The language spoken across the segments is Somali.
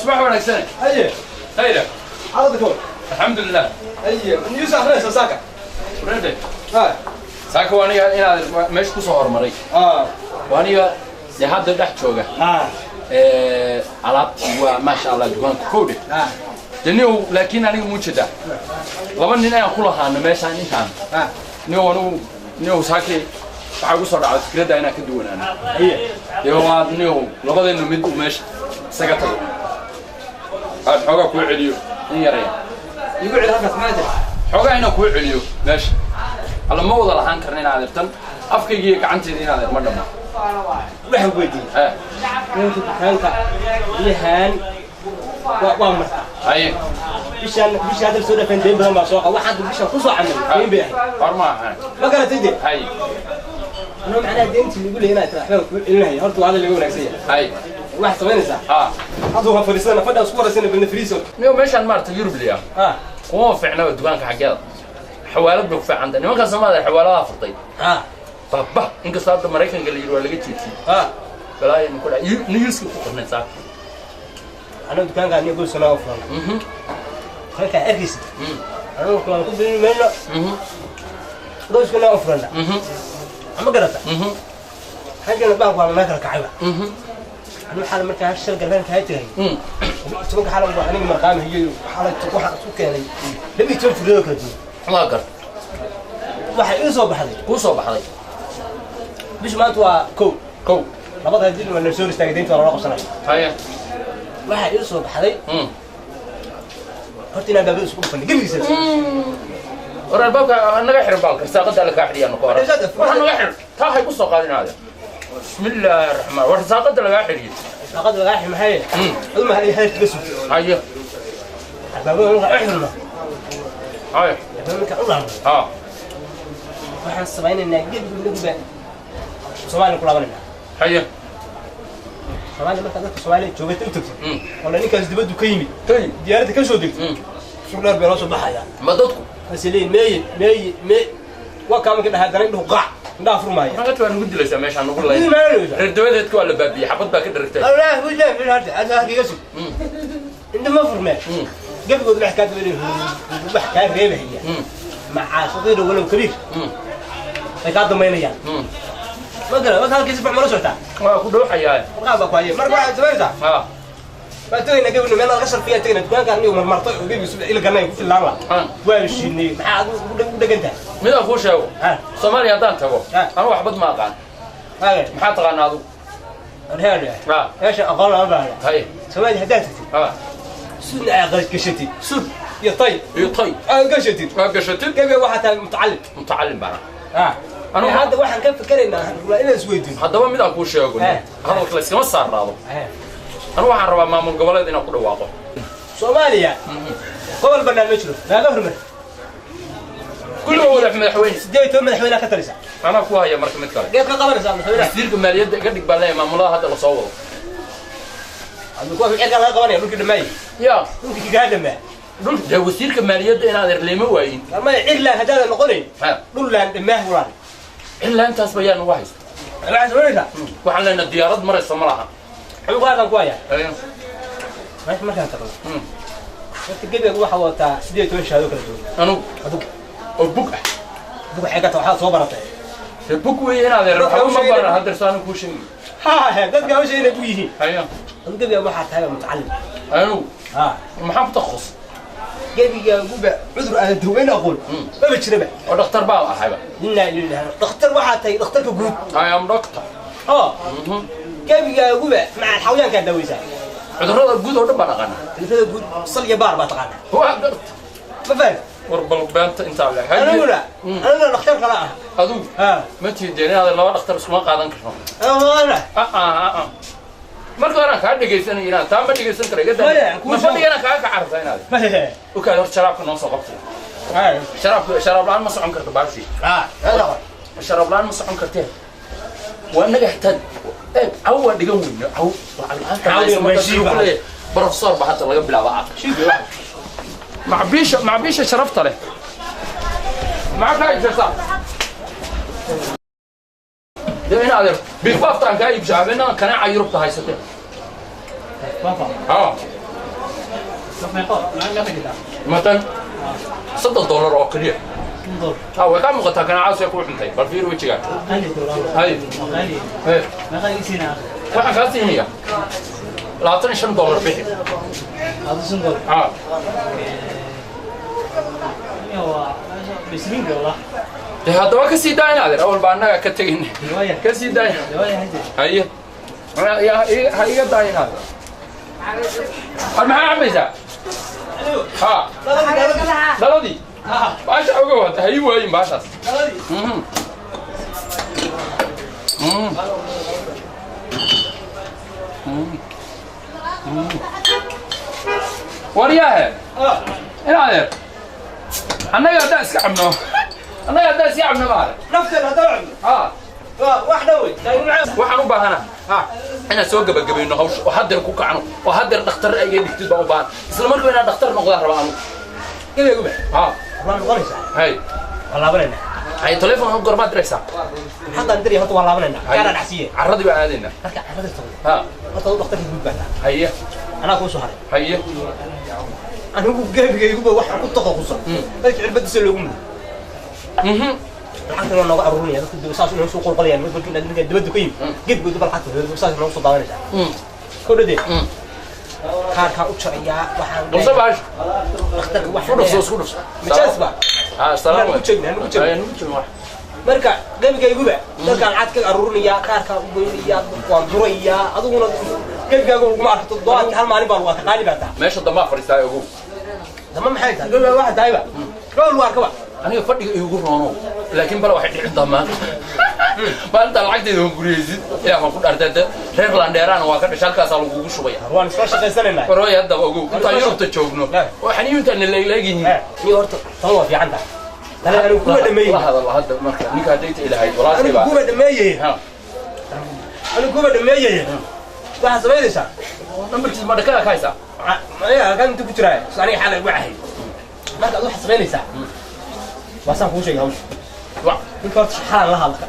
Subax wanaagsan. Haye. Hayra. Xaaladda ka war? Alxamdulilah. Haye, news akhrinaysa saaka? Rede. Ha. Saaka waa aniga inaad meesha ku soo hormaray. Waa aniga dee hadda dhex jooga. Alaabtii waa maasha Allah dukaanka kowdhe. Dee niow laakiin aniga muujedaa laba nin ayaan ku lahaano meeshaan intaan. Niow anigu niow saaki waxaa igu soo dhacday fikradda inaan ka duwanaano. Haye. Dee waa niow labadeennu mid uu meesha isaga tago. Aad xoogaa kuu celiyo in yaraya. Igu celi halkaas maxaa jira? Xoogaa inaan kuu celiyo meesha. Alla ma wada lahaan karna inaad irtan afkayga iyo gacanteyda inaad ir ma dhamma. Waxaan ku weydiiyey. Ninka dukaanka biyahan waa martaa. Haye. Bishaan bisha hadda soo dhafeen deyn badan baa soo qaba. Waxaan bishaan ku soo camalay deyn bay ahayd. Hor ma ahan. Ma garatay dee? Haye. Anuu macnaha deyntii lagu leeyahay inaad tiraahdo waxbaan kuu celinaya. Horta waa hadal laga wanaagsan yahay. Haye. Waxaad samaynaysaa? Hadda waa fadhiisana fadhaa isku waraysana balna fariiso. Niyo meeshaan maaragtay Yurub liya. Kuma fiicna dukaanka xaggeeda. Xawaalad bay ku fiican tahay. Nimankan Soomaalida xawaaladaha furtay. Baba inkastoo hadda Maraykanka la yidhi waa laga jeediyey. Balaayo ku dhacay. Newska ku qornay saaka. Anuu dukaanka aniga goys sanaa u furan. Halkaa arkaysid. Anuu kulaan ku bilin mayno. Goyskana u furanna. Ma garata? Xaggana baan waa naga kala kacayba. Anuu xaal markaa shal galbeed ka tagay. Tobanka xaal waa aniga marqaam hiyo xaalad waxaan isku keenay. 12 fikrado kala duwan. Waa garta. Waxa ii soo baxday. Kuu soo baxday. Bishu maanta waa kow. Kow. Labada hadii waa la soo istaagay deynta waa loo qabsanay. Haye. Waxa ii soo baxday. Horta inaan baabada isku dhufanay gebigiisa. War albaabka naga xiran baalka saaqada la kaa xidhiyaa noqo. Waxa naga xiran. Taa hay ku soo qaadinaada. Bismillaahi raxmaan. War saaqada lagaa xidhiyay. Saaqada lagaa xidhi maxay? Adu ma hay kaga sugtay. Haye. Albaabada marka u xirno. Haye. Albaabada marka u laabno. Waxaan samaynaynaa gebigu inaguba Soomaaliya ku laabanaynaa. Haye. Soomaaliya marka dadka Soomaaliya joogata u tagtay. Wala ninkaas dibaddu ka yimid. Tayib. Diyaaradda ka soo degtay. Suuq dheer bay loo soo baxayaa. Ma dadku? Masaliin meeye meeye mee waa kaa marka dhahaa daran indhuhu qaac indhaha furmaaya. Maxaad waa nugu dilaysaa meeshaan nugu layn. Reer dabadeedka waa la baabiyey xabad baa ka dharagtay. Allah wiilaa wiil harta aad halkiga sug. Indha ma furmeen. Gebigood wax kaa dabalay wax kaa reebaya. Macaa saqiir walow kabiir. Way kaa damaynayaan. Ma gara waad halkiisa fiican mala socotaa. Waa ku dhowxayaa. Warqaa baa ku hayay. Marka waxaad samaynaysaa. Waa tagaynaa gebigna meel laga sharfiyaa tagaynaa dukaanka anigu marmartay oo gebigu subax ila ganay ku fillaan la. Waa shiinay maxaa adigu ugu dhegan tahay? Mid aan kuu sheego. Soomaaliya haddaan tago anigu waxbad ma aqaan. Maxaa taqaanaa adigu? Meesha aqoon lama baahna. Haye. Soomaaliya haddaad tagtid. Sudna aad gashatid. Sud. Iyo tay. Iyo tay. Aad gashatid. Aad gashatid. Gebiga waxaa tahay mutacallim. Mutacallim baana. Anigu hadda waxaan ka fikiraynaa waa inaan isweydiino. Haddaba mid aan kuu sheego. Hadalka la iskama saarnaado. Anigu waxaan rabaa maamul goboleed inaan ku dhawaaqo. Soomaaliya gobol bannaan ma jiro. Maaga hormar. Kulli waa wada madaxweyne. 18 madaxweyne ka talisa. Anaa ku haya marka mid kale. Geed ka qabanaysaa madaxweynaha. Wasiirka maaliyadda iga dhig baan leeyahay maamulada hadda la soo wado. Adigu kuwa ficilka laga qabanaya dhulkii dhammaayay. Ya. Dhulkii kaa dhammaa. Dhul dee wasiirka maaliyadda inaad erleyma waayin. Ama cirlaan haddaadan noqonayn. Dhullaan dhammaah walaan. Cirlaantaas bayaan ugu haysta. Waxaad samaynaysaa? Waxaan leenahay diyaarad maraysa ma laha. Adigu halkan ku haya. Meesha markaan tagno. Horta gebiga waxaa wadataa 18 shahaado kala duwan. Anugu. Adigu. Oo bug ah. Bug waxay ka tahay waxaad soo baratay. Dee bug weeye inaad erer waxba ma baran hadda saan kuu sheegay. Dadka hawsha inay bug yihiin. Haye. Adigu gebiga waxaa tahay mutacallim. Anugu. Maxaa ku takhasus? Gebigaaguba cudur aan daweyn aqoon maba jiraba. Oo dhakhtar baa ahayba. Inaa lillahi, dhakhtar waxaa tahay dhakhtarka guud. I am doctor. Oo gebigaaguba maca xayawaankaa daaweysaa. Cudurrada guud oo dhan baan aqaanaa. Cudurrada guud sal iyo baar baa taqaanaa. Waa garta. Ma faham? War bal beenta intaa leh. Aniguna dhakhtar kala ah. Adigu ma tiideen inaad laba dhakhtar iskuma qaadan karno. Marka hore aan kaa dhegaysanay inaan taa ma dhegaysan karo iga daa. Ma fadhigana kaaga kacarta inaad. Okay, hor sharaabka noo soo qabtay. Sharaabka sharaab la'aan ma socon karto baarsi. Sharaab la'aan ma socon kartee. Waa inaga xitaa caw waa dhigan weyne caw lacag la'aanta professor baa hadda laga bilaaba ah. Macbiisha sharafta leh. Maxaa kaa iibsaysaa? Dee in adeer bifaaftaan kaa iibsha habeenadan kanaaca Yurubta haysatee. Haa. Matan $3 oo keliya. Haa, way kaa muuqataa kanaacaas way kuu xuntay. Bal fiir wejigaa. Hay. Hay. Waxaan kaa siinayaa $25 bixi. Haa. Dee haddaba ka sii daa in adeer awal baa annaga ka tegin. Ka sii daaya. Haye. Ha iga daa in adeer. War maxaa cabaysaa? Haa. Dhaladii. Baasha ogow hadda ha ii waayin baashaas. War yaahe. In adeer. Annaga haddaan iska cabno. Annaga haddaan iska cabno maare. Nafteena haddaan cabno. Haa. Wax dhow. Waxaan u baahanahay inaan soo gabagabayno hawsha oo haddeer ku kacno oo haddeer dhakhtar ay iga dhigtid baan u baahan. Isla markiiba inaan dhakhtar noqdaan rabaa anugu. Gebigaaguba. Haa. Waa noqonaysaa. Hay. Waan laabanaynaa. Hay, telefoon goormaad diraysaa? Haddaan diraya horta waan laabanaynaa. Kaanaa dhacsiiye. Carradii baan aadaynaa. Marka carradii tagno. Haa. Horta adu dhakhtarka guud baa tahay. Haye. Anaa kuu soo haray. Haye. Anigu gebigayguba waxaan ku takhasusay dadka cirbadiisa loogu mudo. Lacagta waa nooga aruurinaya dadka saas inoo soo qolqolayaan marka ninka dibadda ka yimid gebigoodu ba lacagta saas noogu soo daadanaysaa. Kordhadee kaarkaa u jarayaa waxaan Dhufso baash. Dhakhtarka Isku dhufso, isku dhufso. Majaas ba. Haa, salaam. Nagu jegna, nagu jegna. Nagu jegna wax. Marka gebigayguba dadkaan lacag ka aruurinayaa, kaarkaa u goynayaa, waan durayaa, adiguna gebigaagu laguma arko toddobaadkii hal maalin baa lagu arka, qaali baa tahay. Meesha dambaa fadhiistaa ogow. Damba maxay tahay? Gebigaa waxa tahayba. Dhowr lagu arkaba. Aniga fadhiga iigu roono laakiin bal waxay dhicin doonaa maalinta lacagtayda hunguriyeysid ilaa waan ku dhaartay reer landheeraana waa ka dhashay halkaasaa lagugu shubaya. Waan isla shaqaysanaynaa. Warway haddaba ogow intaan Yurubta joogno oo xaniinta na leegleegyihiin. Niyo horta tan waa fiican tahay. Tani anigu kuma dhameeyey. La hadal hadda marka ninka haddayta ilahayd walaalkay baa. Anigu kuma dhameeyey. Anigu kuma dhameeyey. Waxaa samaynaysaa? Nambarkiisa ma dhakada ka haysaa? Maya halkaan intuu ku jiraa aniga xaalay ugu cahay. Marka ad waxaad samaynaysaa? Waa saan kuu sheegay hawsha. Ninka horta xalaan la hadla,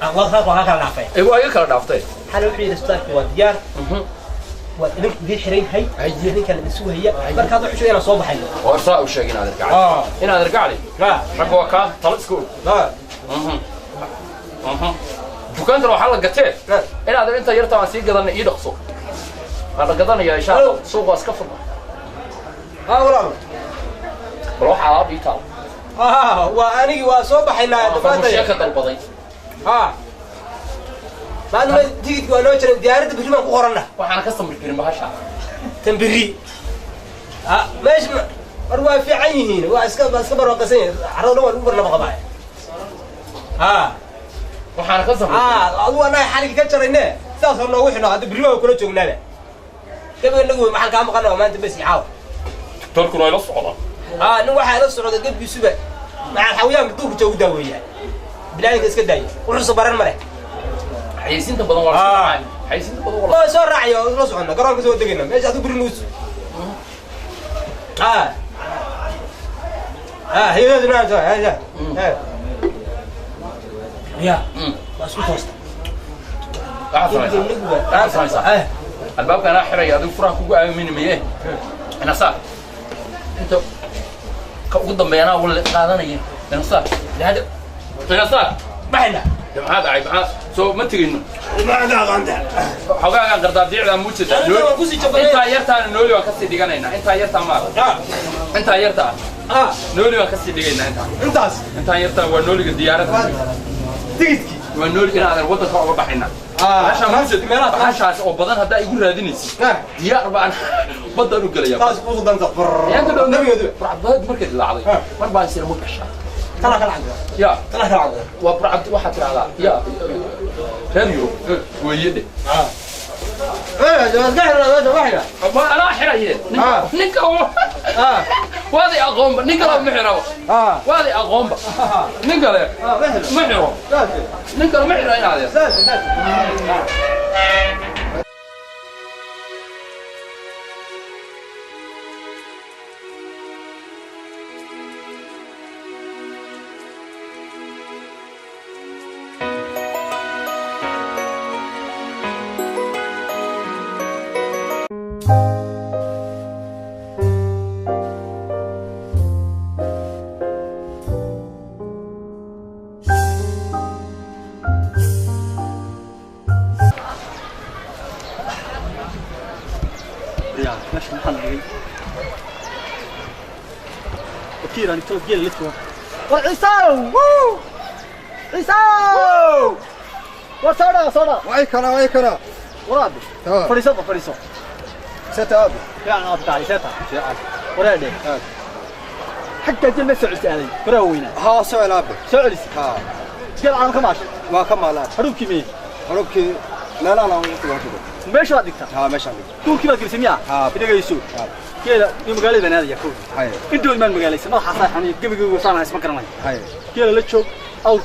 waa kala dhaafay. Waa iga kala dhaaftay. Xalay wuxuu yidhi isbitaalka waa diyaar. Waa idinku idiin xiran yahay. Idinka la isu haya. Marka hadda wuxuu sheegay inaan soo baxayno. War saa u sheegay inaad irkacday. Inaad irkacday. Ragga waa kaa talo iska og. Dukaankana waxaa la gatee. Inaad inta yarta aan sii gadanay ii dhaqso. Waan la gadanayaa insha Allah. Suuq waa iska furma. Haa walaal. Bal waxaa alaab ii taal. Waa anigii waa soo baxaynaa dhammaantay. Ka dalbaday. Maadna tigidki waa noo jiray diyaaradda berri baan ku qoranna. Waxaan ka samri karin bahasha. Tan berri. Meesha war waa fiican yihiin, waa iska barwaaqaysan yihiin. Carrada dhan waa lagu barnaba qabaa. Waxaan ka samri. Adigu annaga xaligii ka jarayne sidaas hor noogu xidhno hadda berri baan kula joognaaba. Gabiga inagu maxaan kaa maqanaa maanta bes iyo caawa. Doctorkuna ila socdaa. Nin waxaa ila socda gebgiisuba maca xayawaanka duurka joogu daaweeyaa. Bilaahinka iska daaya. Wuxuusa baran ma leh. Xayeysiinta badan waa la soo raacay. Xayeysiinta badan waa la Waa soo raacay oo la soconna garoonka soo degayna. Meesha adigu berri nuus. Hay'adaha hay'adaha. Ya. Waa isku toosta. Waxaad samaysaa. Albaabka anaa xiraya adigu furaha kugu aamini maye. Ina saar. Inta ka ugu dambeeya anaa wala qaadanaya. Ina saar. Hada. Ina saar. Baxayna. Maxaad ahay maxaa soo ma tegayno. Maxaad aqaantaa? Xogaagan qardaadiicda muujida. Intaa yartaana nooli waan kasii dhiganaynaa. Intaa yartaa ma arag. Intaa yartaa. Nooli baan kasii dhigaynaa intaan. Intaas. Intaan yartaa waa nooliga diyaaradda. Tigidkii. Waa nooli inaadan waddanka uga baxaynaa. Bahashaas oo badan haddaa igu raadinaysid. Diyaar baan baddaan u gelayaa. Taas ku danta. Burcadbadeed markay dilaacday mar baan sira ma gashaa. Tala kala cad. Ya. Tala kala cad. Waa burcad waxaad tiraahdaa ya reer Yurub weeye dhe. Anaa xiraye. Ninka waaday aqoonba nin kale ma xiraba. Waaday aqoonba nin kale ma xiro. Nin kale ma xiro inaadee. وعيساو عيساو وصودا صودا وعيكنا وعيكنا ورابي فريسو فريسو ستة أبي يعني أبي تعالي ستة ورابي حتى جل سعلت هذه كروينا ها سعل أبي سعلت ها قال عام كماش ما كمال هروب كمية هروب كي لا لا لا ماشي عندك ها ماشي عندك طول كيما قلت سميع ها إذا يسوق كذا يوم قال لي هذا يا كوي انتو المال مقاليس ما حصل حني قبل قبل صار اسمه كرمي كذا لا تشوف أو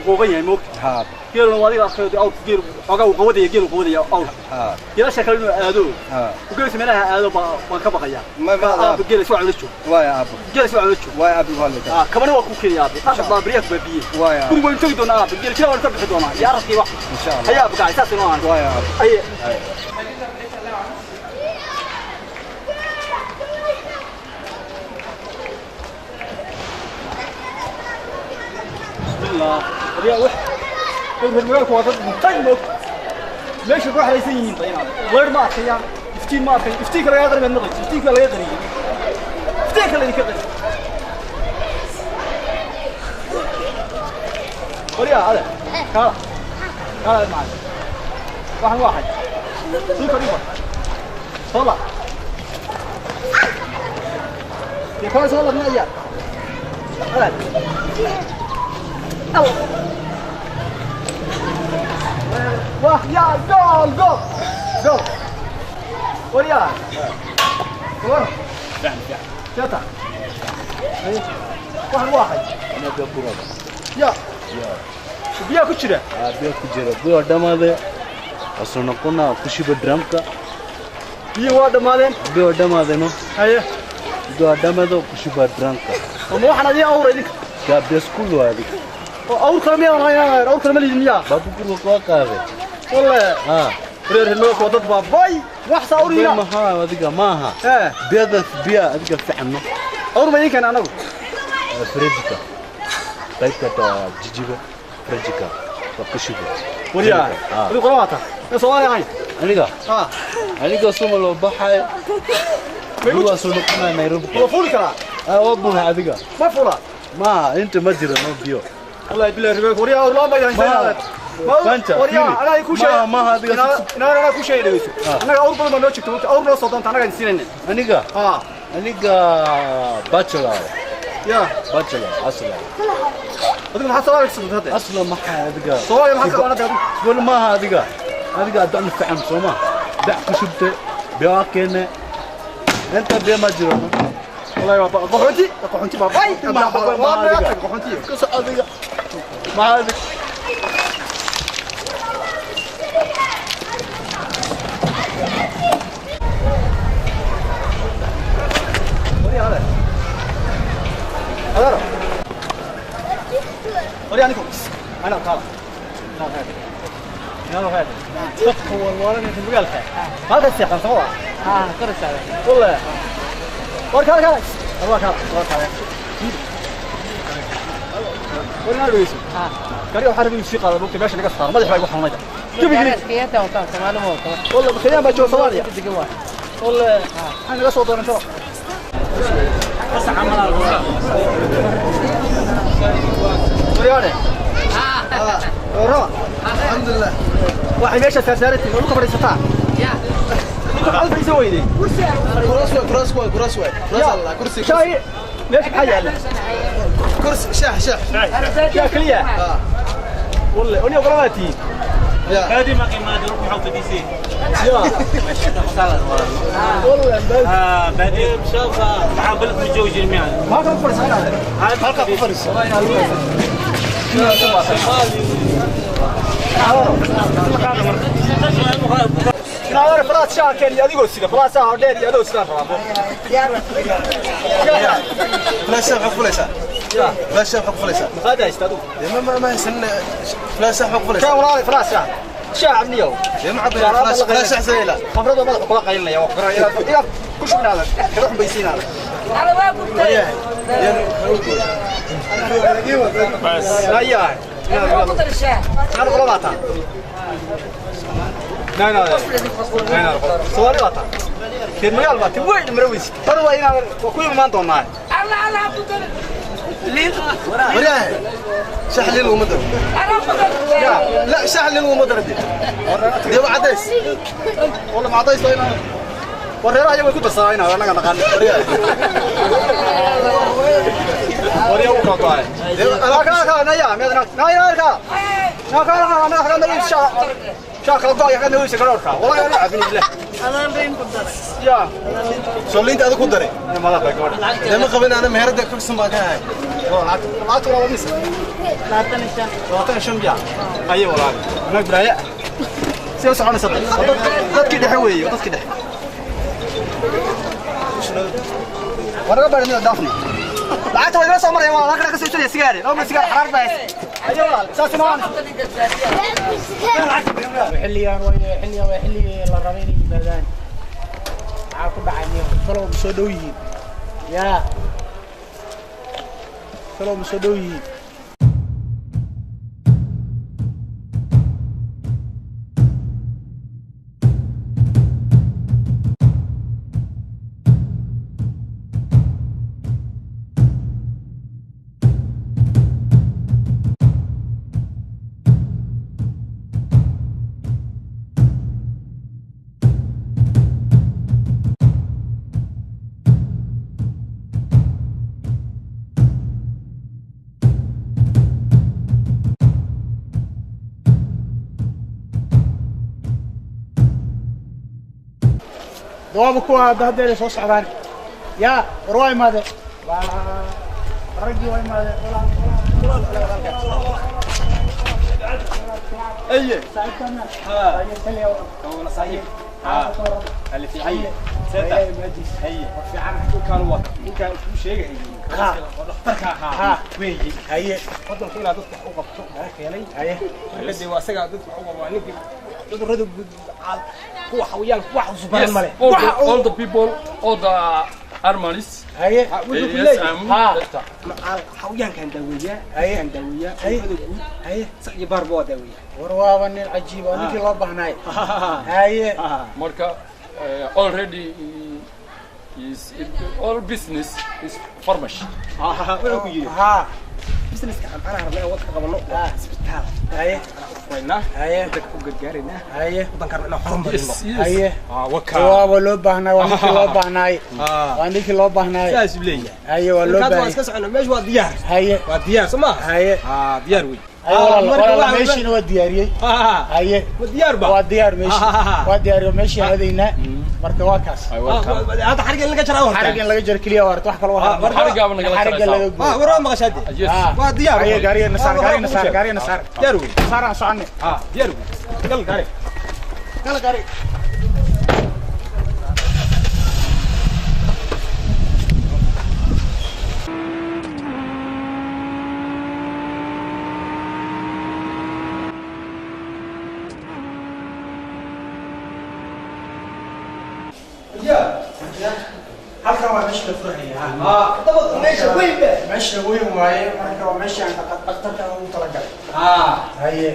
قوية موك ها كذا لو وادي أخذ أو كذا أو قوية كذا قوية أو ها كذا شكله هذا ها وقلت سمعنا هذا ما كبقى يا ما ما كذا شو على تشوف واي أبو كذا شو على تشوف واي أبو والله كمان هو كوكي يا أبي أخذ بابريك بابيه واي كل وين تقدر أبي كذا كذا ولا تبي دونا يا رخي واحد إن شاء الله هيا بقى أساس نوعا واي أبو أي الله ريا وح المقالك واضح طيب ليش الروح رئيسيين طيب غير ما أخي افتين ما أخي افتيك لا يقدر من النغج افتيك لا يقدر افتيك لا يقدر وريا هذا هذا هذا معك واحد واحد سوق قريبا طلع يا كويس والله من أيام هذا واه يا جول جول جول وريا ورا شطح واحد واحد انا بيا يا بيا كجرا بيا كجرا بيا دماده اصلا كنا كشي بدرمك بيا ودمادين بيا دمادينو هيا بيا دمادو كشي بدرمك وما waxaan adiga awray يا بيسكول هذيك awr kale miyaa haynaa awr kale ma liidin miyaa baabuur waa qaaday wallahi ha reer hilmo ko dad baabay wax sawirina ma ha adiga ma ha biyada biya adiga fiicno awr ma idinkan anagu frejika qaybta ta jijiga frejika waa kushigo wariyaa adigu qoraata ee Soomaali ahay aniga ha aniga Soomaali baxay waa soo noqonaa Nairobi waa fuuli karaa waa buuxa adiga ma fula ma inta ma jiro ma biyo والله بالله ربك وريا والله ما يعني ما وريا انا ku sheegay ma adiga ina ku sheegay dhageyso anaga awr badan baa noo jigto awr noo soo doonta anaga siinayna aniga ha aniga bachelor ya bachelor asla adiga maxaa Soomaaliya ka soo hadda asla maxaa adiga Soomaaliya maxaa ka hadda wal ma adiga adiga adan fiican Sooma dac ku shubtay biyo keene inta biyo ma jiro والله يا قحونتي قحونتي باباي ما قحونتي كسو adiga ma adiga وريا نيكو انا تعال يلا هذا dadku walwala inta magaalka هذا السيخ سوا ها كرس هذا والله وركال كال وركال وركال ورنا لويس ها كاري waxa rabay sii qaado bogta meesha laga saaro madax baa igu xanuunaya kiyata wata Soomaali ma wato والله بخيام baa jooga Soomaaliya والله ana laga soo dooran karo الحمد لله. Waxay meesha saarsaarantay oo dhulka fadhiisataa. Ninka maxaad fadhiisan weyday? Kuraas waay, kuraas waay, kuraas waay. Kuraas Allah, kursi. Shaay meesha maxaa yaala? Kursi, shaah, shaah. Yaa keliya? Wallahi oni ogolaatii. Ya. هذه ما قيمة روح محوطة دي سي. Ya. Wallahi bal. بعدين ان شاء الله مع بلد متزوجين معنا. Ma halkan ku fadhiisan? Halka ku fadhiiso. Inaad falaas shaah keen iyo adigoo sida falaas shaah dheer iyo adoo sidaan rabaa. Flash shaah ku fulaysaa. Flash shaah ku fulaysaa. Maxaad haystaa adigu? Ma ma ma haysan flash shaah ku fulaysaa. Kan walaal falaas shaah. Shaah abniyow. Ma cabay flash flash shaah sayla. Khamrada madaxa kula qaylinaya waa garanaya. Inaad ku shubnaada. Kala xumbaysiinaada. بس Hayaa. Inaad qolo baataa. Nayna. Soomaali baataa. Reer magaal baa ti weyn maraweysid. Tar waa inaad waa ku imaan doonaa. Waryahay. Shaah liin laguma daro. La, shaah liin laguma daro. Dee waa cadays. Walla ma cadays waa inaad wareeraha iyagu way ku darsanaa inaad annaga naqaan. Waryaa u kala go'ay. Ka ka naya meed na naya ka. Na ka na na ka na shaah. Shaah kala go'ay ka na garoorka. Wallahi ana cabin illah. Ya. Soo liinta adigu ku daray. Madax bay gabadha. Dee ma qabin ana meherada kursi baan ka ahay. Lacagta waa mise? 25 biya. Aye walaal. Naag biraaya. Si u soconaysa dadkii dhexe weeye, dadkii dhexe. Waraga baa inuu dhaafni. Lacagta waa inoo soo maraya waa lacagta ka soo iibsanaya sigaar. Laba mar sigaar xaraar baa haysa. Aye walaal, saas ma aan. Xilligan waa xilligan waa xilligii la rabay inay yimaadaan. Maxaa ku dhacay niyo? Talow ma soo dhow yihiin? Yaa. Talow ma soo dhow yihiin? Dawaaba kuwa hadda hadda inay soo socdaan. Yaa, war waa imaadeen. Raggii waa imaadeen. Aye. Saaxiibkana. Ha. Aye, kaliya. Wala saaxiib. Ha. Ali fiican. Seta. Haye. Fiican ninkaan waa ninkaan kuu sheegayay. Waa dhakhtarka ahaa. Weeye. Haye. Wadanku inaad dadka wax u qabto laga keenay. Haye. Marka dee waa isaga dadka wax u qabaa ninkii cudurrada guud kuwa xawayaanka wax cusub baran male. All the, all the people, all the animals. Haye. Wuxuu ku Yes, leeyahay I'm Ha. doctor. xawayaankaan daaweeyaa. Haye. Kan daaweeyaa. Haye. Cudurrada guud. Haye. Sac iyo baarba waa daaweeyaa. War waaba nin cajiib oo ninkii loo baahnay. Haye. Marka already is all business is pharmacy. Wuxuu ku yidhi Ha. businesska aan macnaha rabnaa in waddanka qabanno waa isbitaal. Haye. Anaa u furaynaa. Haye. Waddanka u gargaaraynaa. Haye. Waddanka rabnaa inaan horumarino. Yes, yes. Haye. Wakaa. Waaba loo baahnay, waa ninkii loo baahnay. Waa ninkii loo baahnay. Saas uu leeyahay. Haye, waa loo Markaad waa baahnay. iska soconaa meeshu waa diyaar. Haye. Waa diyaar soo maaha? Haye. Diyaar wey. Haye walaal, Marka walaal waa- meeshiina waa diyaariyey. Haye. Waa diyaar ba? Waa diyaar meeshii. Waa diyaariyo meeshii aadaynaa. Marka waa kaas. Hadda xariga in laga jaraa horta. Xarig in laga jaro keliya waa horta wax kale waa War- Xarigaaba nagala xarigga laga jaraysaa. gooyo. War waa maqashaa dee. Yes. Waa diyaar. Haye, gaariga na saar, gaariga na saar, gaariga na saar. Diyaar wey. Saar aan soconay. Diyaar wey. Gal gaari. Gala gaari. Halkan waa meesha la furaya. Dabaq meesha weyn ba. Meesha weyn waaye, marka waa meesha aan dhakhtarka ugu talagalay. Haye.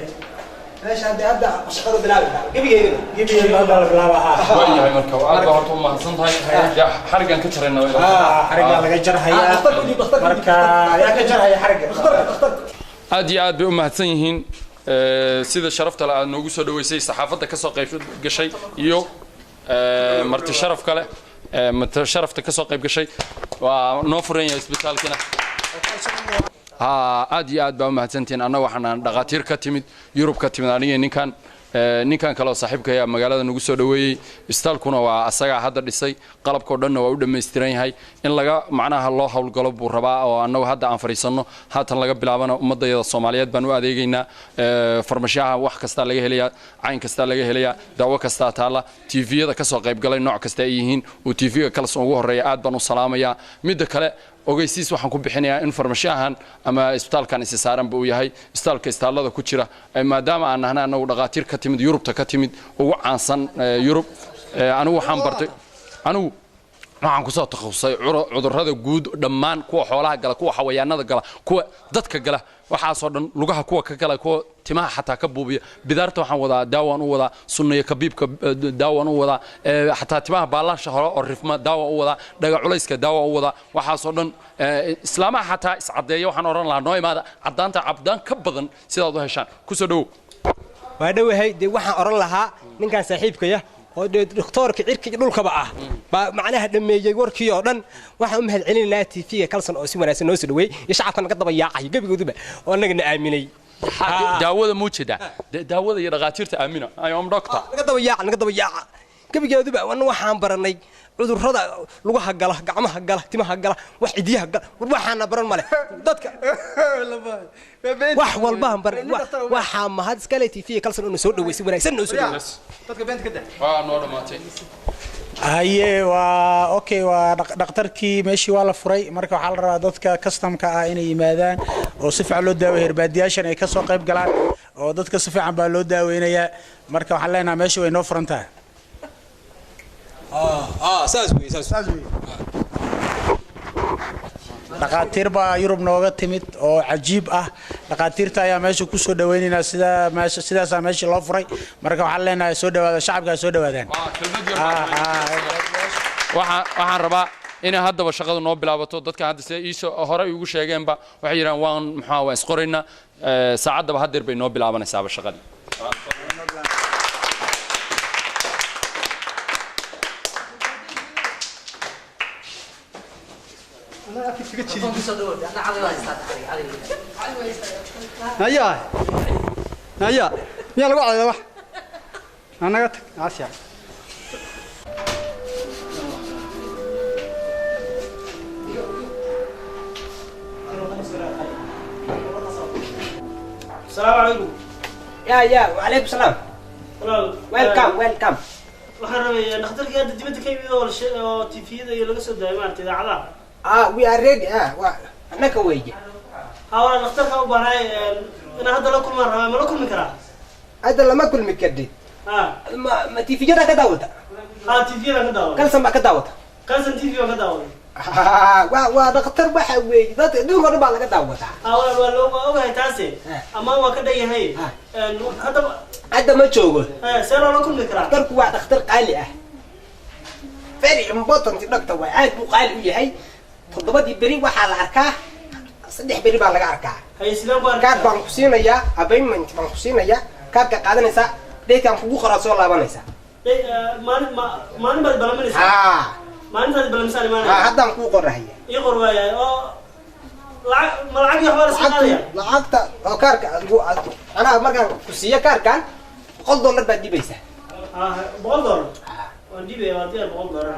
Meesha hadda shaqada bilaabina gebigeeda gebigeeda hadda la bilaabaa. Waayahay, marka aad baa horta u mahadsan tahay. Xarigan ka jarayna. Xarigaa laga jarhayaa. Marka yaa ka jarhaya xariga? Aad iyo aad bay u mahadsan yihiin sida sharafta le aad noogu soo dhaweysay, saxaafadda ka soo qayb gashay iyo marti sharaf kale, marti sharafta ka soo qayb gashay. Waa noo furan yahay isbitaalkina. Ha, aad iyo aad baa u mahadsantihiin. Annaga waxaan dhaqaatiir ka timid Yurub ka timid, aniga ninkan kale oo saaxiibkaya magaalada nagu soo dhaweeyey. Isbitaalkuna waa asagaa hadda dhisay, qalabkao dhanna waa u dhammaystiran yahay. In laga macnaha loo howlgalo buu rabaa oo annagu hadda aan fadhiisanno. Haatan laga bilaabana ummadayada Soomaaliyeed baan u adeegaynaa. Farmashiyaha wax kastaa laga helayaa, cayn kastaa laga helayaa, daawo kastaa taalla. TV-yada ka soo qaybgalay nooc kasta ay yihiin uu TV-ga Kalson ugu horreeya, aad baan u salaamayaa. Midda kale, ogeysiis waxaan ku bixinayaa in farmashiyahan ama isbitaalkan isi saaranba uu yahay isbitaalka isbitaallada ku jira, maadaama aan nahna annagu dhaqaatiir ka timid Yurubta, ka timid ugu caansan Yurub. Anigu waxaan bartay, anigu waxaan kusoo takhasusay cudurrada guud dhammaan, kuwa xoolaha gala, kuwa xawayaanada gala, kuwa dadka gala, waxaasoo dhan, lugaha kuwa ka gala, kuwa timaha xataa ka buubiya, bidaarta waxaan wadaa daawaan u wadaa, sunniyo kabiibka daawaan u wadaa, xataa timaha baalasha hore oo rifma daawaan u wadaa, dhaga culayska daawaan u wadaa, waxaasoo dhan. Islaamaha xataa iscaddeeya waxaan odhan lahaa noo imaada, caddaanta cabdaan ka badan sidaad u heshaan. Kusoo dhowow. Waa dhowahay. Dee waxaan odhan lahaa ninkan saaxiibkaya oo dee dhakhtoorka cirka iyo dhulkaba ah baa macnaha dhameeyey warkii oo dhan. Waxaan u mahad celinaynaa TV-ga Kalson oo si wanaagsan noo soo dhaweeyey, iyo shacabka naga daba yaacay gebigooduba oo annagana aaminay. Daawada muu jeedaa? Daawada iyo dhaqaatiirta aamina. I am doctor. Naga daba yaaca, naga daba yaaca gebigeeduba. Anna waxaan baranay cudurrada lugaha gala, gacmaha gala, timaha gala, wax cidiyaha gala. War waxaana baran male dadka, wax walbaan baran. Waxaa mahad iskale TV Kalson oo soo dhaweysay, wanaagsan noo soo dhaweysay. Dadka beenta ka daa. Waa noo dhamaatay. Haye, waa okay, waa dhakhtarkii meeshii waa la furay. Marka waxaa la rabaa dadka customka ah inay yimaadaan oo si fiican loo daaweeyo, herbaadiyaashan ay kasoo qayb galaan oo dadka si fiican baa loo daaweynayaa. Marka waxaan leenahay meesha way noo furan tahay. Saas wey, saas wey. Dhakhaatiir baa Yurub nooga timid oo cajiib ah. Dhakhaatiirta ayaa meesha kusoo dhaweynaynaa. Sida meesha sidaasaa meesha loo furay. Marka waxaan leenahay soo dhawaada, shacabka soo dhawaadaan. Waxaan rabaa inay haddaba shaqadu noo bilaabato. Dadka hadda sida iisoo hore igu sheegeenba waxay yidhahaan waan maxaa waan isqoraynaa saacaddaba haddeer bay noo bilaabanaysaaba shaqadii. Naya naya, miyaa lagu cadayda? Wax anaga tag aasya. السلام عليكم. Ya وعليكم السلام. Welcome, welcome. Waxaan rabay dhakhtarkii hadda dibadda ka yimid oo la oo TV-yada iyo laga soo daayay maaragtay idaacadaha. Ah, we are ready. Ah, waa annaka weeye. Ha, waa dhakhtarka u baahnay inaan hadda la kulmaan rabaa, ma la kulmi karaa? Hadda lama kulmi kartid. Ha. Ma TV-yada ka daawata? Ha, TV-yada ka daawada. Kalsan baa ka daawata? Kalsan TV baan ka daawaday. Waa dhakhtar waxa weeye dadka adduunka oo dhan baa laga daawataa. Ha, waa loo waa ogahay taasi, amaan waa ka dhan yahay hadda. Hadda ma joogo. See loola kulmi karaa? Dhakhtarku waa dhakhtar qaali ah, very important doctor waa, aad buu qaali u yahay. 7dii beri waxaa la arkaa, 3 beri baa laga arkaa. Haye, sideen ku arki? Kaar baan ku siinayaa, appointment baan ku siinayaa, kaarka qaadanaysaa, date-kaan kugu qoraa, soo laabanaysaa. Maalin maalin baad balaminaysaa? Ha. Maalintaad balamisaan imaanaya? Ha, haddaan kuu qorahaya. Ii qor waayahay. Oo lacag ma lacag iyo waxbaa la iska qaadaya? Lacagta oo kaarka anaa markaan ku siiyo kaarkan $100 baad dhibaysaa. $100 waan dhibaya, waa diyaar $100.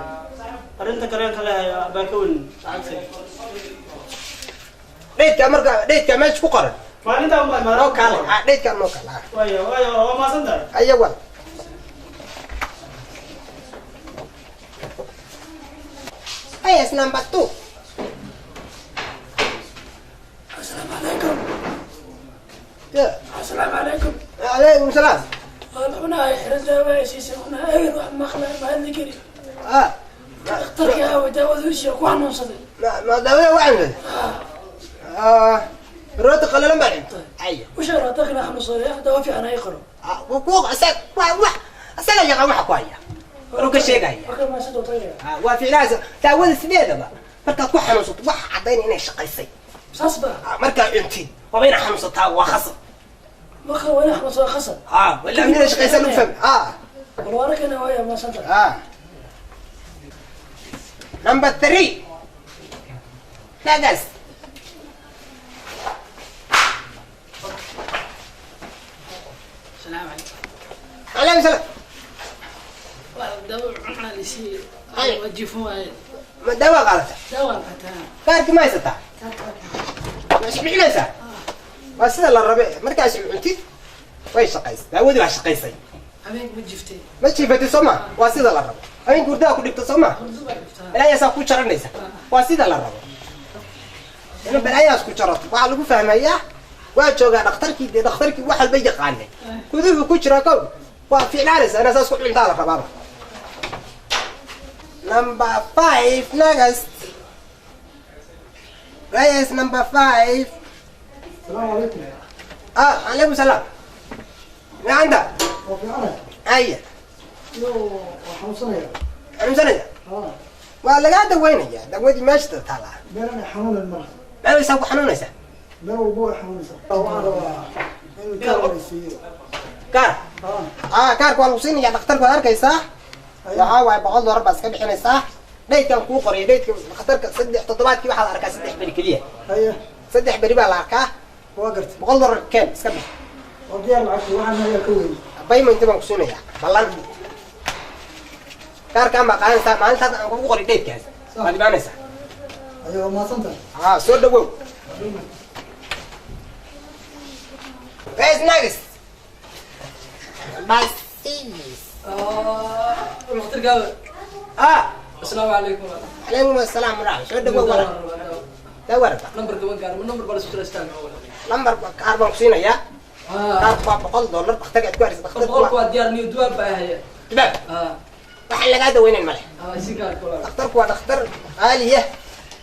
Arrinta kale aan ka leeyahay baa ka weyn lacagta. Date-ka marka date-ka meesha ku qoran. Maalintaan baa noo kaale. Date-ka noo kaale. Waaya waaya, waa mahadsan tahay. Aya wal. Hey, it's number 2. السلام عليكم. Yeah. السلام عليكم. عليكم السلام. هنا حرزة ويسيس هنا أغير واحد مخلع ما عندي كري. dhakhtarka daawada wiisha ku xanuunsaday. Ma daawada waa xanuunsaday? Rooti qalalan baa cunta. Aya. Usha rooti xanuunsaday, daawo fiican ay qoro. Asaga yaqaan waxa ku haya wuxuu ka sheegaya. Waa ficnaanaysa daawada sideedaba markaad ku xanuunsato wax caddaynaya inay shaqaysay. Markaad cuntid waaba inaad xanuunsataa, waa khasab. Marka waa inaa xanuunsataa khasab. Wala inay shaqaysaa lagu fahmi. Bal waa arkayna waaya maasanta. Number 3 nagas. السلام عليكم. عليكم السلام. دواء على شيء وجفوا. ما دواء قالتها. دواء قالتها. كارك ما يستطيع. مش بيعلسها. بس لا الربيع مركز عندي way shaqaysay daawadii waa shaqaysay. Habeenka ma jiftay. Ma jiifatay soo ma waa sida la rabo. Habeenka hurdaa ku dhibto soo ma balaayaasa ku jaranaysa waa sida la rabo. Ina balaayaas ku jarato waxaa lagu fahmayaa waa joogaa dhakhtarkii dee dhakhtarkii wax walba yaqaanay guduhu ku jira kow waa fiicnaanaysa inaa saas ku cuntaa la rabaaba. Number 5 next. Reyes number 5. السلام عليكم. عليكم السلام. ما عندك؟ أي. حنوصنيا. حنوصنيا؟ waa lagaa daweynaya dawadii meesha taala. Meel aan xanuunan malaha. Meel isaa ku xanuunaysa? Meel walba way xanuunaysaa. Waxaan rabaa in kaar la siiyo. Kaar? Kaarka waa lagu siinaya dhakhtarka waad arkaysaa. Waxaa waaye $100 baad iska bixinaysaa. Dhaydkan kuu qoraya dhaydka dhakhtarka 3 toddobaadkii waxaa la arkaa 3 beri keliya. Haye. 3 beri baa la arkaa. Waa gartay. $100 keen iska bix. Waa diyaar lacagta waxaan hayaa ka weyn. Payment baan ku siinayaa ballan. Kaarkaan baa qaadanaysaa maalintaas aan kugu qoray dhaydkaas. Waad imaanaysaa. Ayo waa mahadsantahay. Soo dhawow. Where's next? Basiis. مختار. السلام عليكم. عليكم السلام ورحمة. soo dhawow walaal. Dawo rabaa. Number ka gaar number baa isku jira Number kaar baan ku siinayaa. Kaarku waa $100 dhakhtarka aad ku haraysa dhakhtarku boqolku waa diyaar niyo duwaab baa haya. Duwaab? Waxaan lagaa daweynayn male. Si gaar kula. Dhakhtarku waa dhakhtar qaaliya.